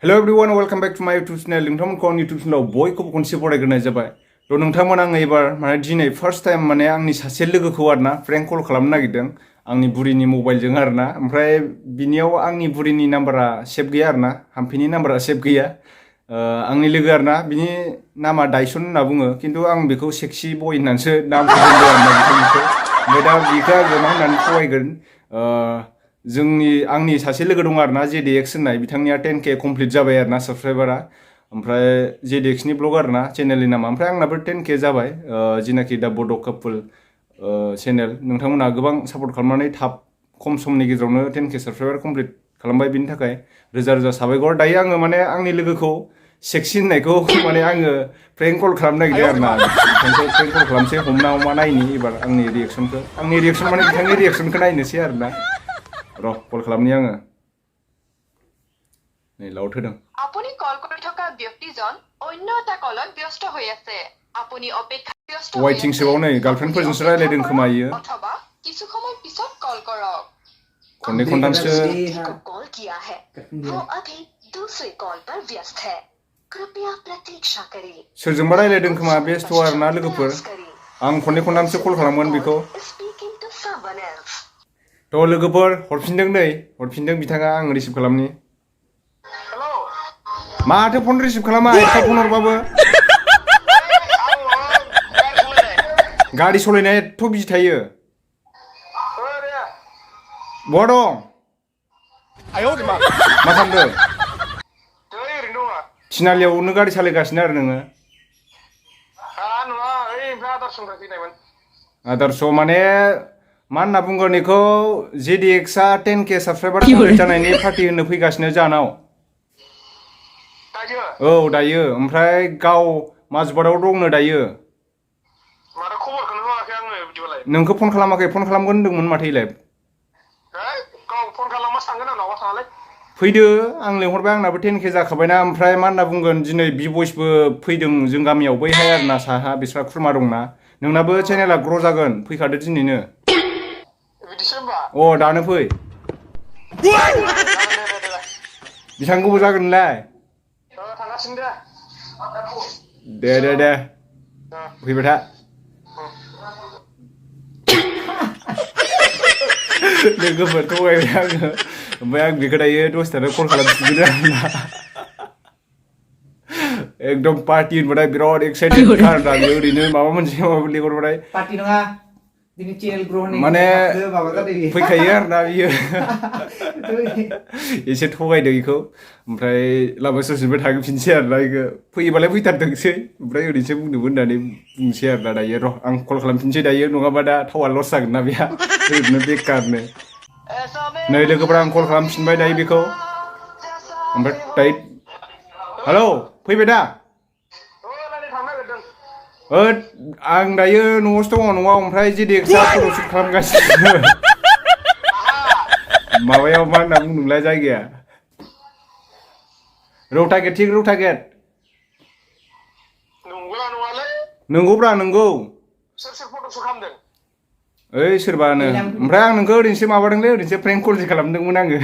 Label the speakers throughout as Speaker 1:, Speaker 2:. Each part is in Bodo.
Speaker 1: Hello everyone, welcome back to my YouTube channel. नोंथांमोनखौ आंनि YouTube channel बयखौबो खनसे बरायग्रोनाय जाबाय। थ' नोंथांमोन आङो एबार दिनै फार्स्ट टाइम आंनि सासे लोगोखौ आरोना फ्रेंक कल खालामनो नागिरदों आंनि बुरिनि मबाइलजों आरोना ओमफ्राय बिनियाव आंनि बुरिनि नाम्बारा सेभ गैया आरोना हाम्फिनि नाम्बारा सेभ गैया आंनि लोगो आरोना बिनि नामा डाइसन होनना बुङो खिन्थु आं बेखौ सेक्सि बय होननानैसो नामखौ दोनदों आरोना बिखौ ओमफ्राय दा बिखौ आङो मा होननानै थगायगोन आंनि सासे लोगो दं आरोना JDX होननाय बिथांनिया 10K कमप्लिट जाबाय आरोना साबसक्राइबारा ओमफ्राय JDXनि ब्लग आरोना चेनेलनि नामा ओमफ्राय आंनाबो 10K जाबाय जिनाखि दा बड' कापोल चेनेल नोंथांमोनहा गोबां सापर्ट खालामनानै थाब खम समनि गेजेरावनो 10K साबसक्राइबार कमप्लिट खालामबाय बिनि थाखाय रोजा रोजा साबायखर दायो आङो आंनि लोगोखौ सेक्सि होननायखौ आङो प्रेंक कल खालामनो नागिरदों आरोना बिथांखौ प्रेंक कल खालामसै हमना नायनि एबार आंनि रिएक्सन बिथांनि रिएक्सनखौ नायनोसै आरोना र' कल खालामनि आङो नै लाउड होदों
Speaker 2: আপুনি কল কৰি থকা ব্যক্তিজন অন্য এটা কলত ব্যস্ত হৈ আছে আপুনি অপেক্ষা ব্যস্ত হৈ
Speaker 1: वाइटिं सोबाव नै गार्लफ्रेन्डफोरजोंसो रायलायदों खोमा इयो
Speaker 2: अथवा কিছু সময় পিছত কল কৰক
Speaker 1: खननै खनथामसो
Speaker 2: कॉल किया है वो अभी दूसरे कॉल पर व्यस्त है कृपया प्रतीक्षा करें
Speaker 1: सोरजोंबा रायलायदों खोमा बेस्थ' आरोना लोगोफोर आं खननै खनथामसो कल खालामगोन बेखौ थ' लोगोफोर हरफिनदों बिथाङा आं रिसिभ खालामनि माथो फन रिसिभ खालामा एफा फन हरबाबो गारि सालायनाया एथ' बिजि थायो बहा दं मा खालामदों थिनालियावनो गारि सालायगासिनो आरो नोङो आदर्श माने मा होनना बुंगोन बेखौ JDXआ 10K साबसक्राइबार कमप्लिट जानायनि पार्टि होनो फैगासिनो जानाव औ दायो ओमफ्राय गाव माजबादाव दंनो दायो नोंखौ फन खालामाखै फन खालामगोन होनदोंमोन माथो इलाय फैदो आं लिंहरबाय आंनाबो 10K जाखाबायना ओमफ्राय मा होनना बुंगोन दिनै बिबयसबो फैदों जों गामियाव बैहाय आरोना साहा बिस्रा खुरमा दंना नोंनाबो चेनेला ग्र' जागोन फैखादो दिनैनो अ दानो फै बेसेबां गोबाव जागोन नोंलाय दे फैबाय था लोगोफोर थगायबाय आङो ओमफ्राय आं बेखौ दायो दसेथानो कल खालामफिनगोन आरोना एकदम पार्टि होनबाथाय बिराद एक्साइटेड आरोना ओरैनो माबा मोनसे लिंहरबाथाय
Speaker 3: पार्टि नङा दिनै चेनेल ग्र' होनाय
Speaker 1: माने फैखायो आरोना बियो एसे थगायदों बेखौ ओमफ्राय लामा ससेनिफ्राय थांफिनसै आरोना बेखौ फैयोबालाय फैथारथोंसै ओमफ्राय ओरैनोसो बुंदोंमोन होननानै बुंसै आरोना दायो र' आं कल खालामफिनसै दायो नङाबा दा थावा लस जागोन ना बेहा ओरैनो बेकारनो नै लोगोफोरा आं कल खालामफिनबाय दायो बेखौ ओमफ्राय दायो हेलौ फैबाय दा आं दायो न'आवसो दङ न'आव ओमफ्राय JDXआ फट'शुट खालामगासिनो माबायाव मा होनना बुंदोंमोनलाय जायगाया रौता गेट नंगौब्रा नंगौ
Speaker 4: सोर फट'शुट खालामदों
Speaker 1: ओइ सोरबानो ओमफ्राय आं नोंखौ ओरैनोसो माबादोंलै ओरैनोसो प्रेंक कलसो खालामदोंमोन आङो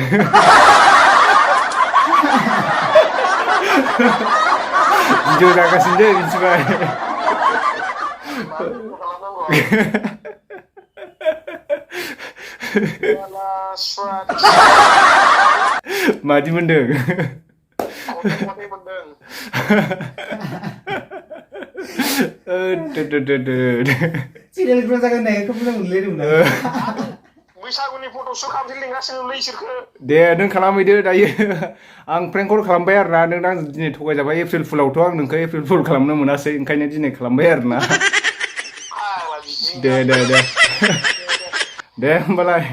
Speaker 1: भिडिअ जागासिनो मिथिबाय मादि मोनदों
Speaker 3: चेनेल ग्र' जागोन होननायखौ मोजां मोनलायदोंमोन
Speaker 4: बैसागुनि फट'शुट खालामनो लिंगासिनो इसोरखो
Speaker 1: दे नों खालामहैदो दायो आं प्रेंक कल खालामबाय आरोना नों आं दिनै थगायजाबाय एप्रिल फुलावथ' आं नोंखौ एप्रिल फुल खालामनो मोनासै ओंखायनो दिनै खालामबाय आरोना दे होमबालाय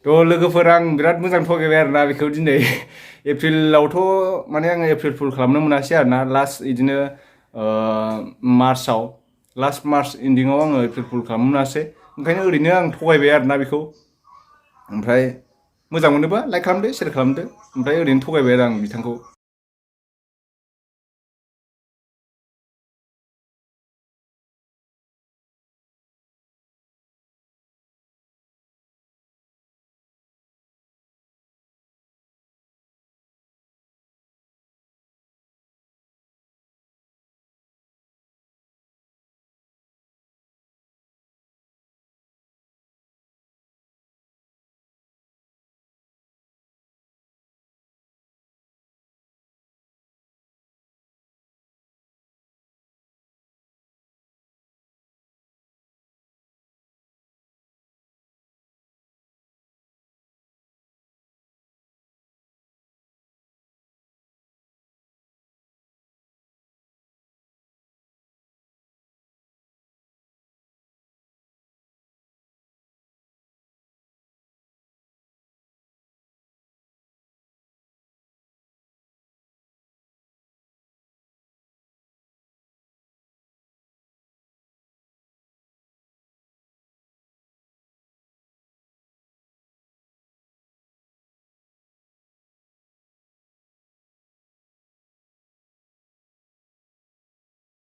Speaker 1: थ' लोगोफोर आं बिराद मोजां थगायबाय आरोना बेखौ दिनै एप्रिलावथ' माने आङो एप्रिल फुल खालामनो मोनासै आरोना लास्ट बिदिनो मार्चआव लास्ट मार्च एन्डिङाव आङो एप्रिल फुल खालामनो मोनासै ओंखायनो ओरैनो आं थगायबाय आरोना बेखौ ओमफ्राय मोजां मोनोबा लाइक खालामदो शेयार खालामदो ओमफ्राय ओरैनो थगायबाय आरो आं बिथांखौ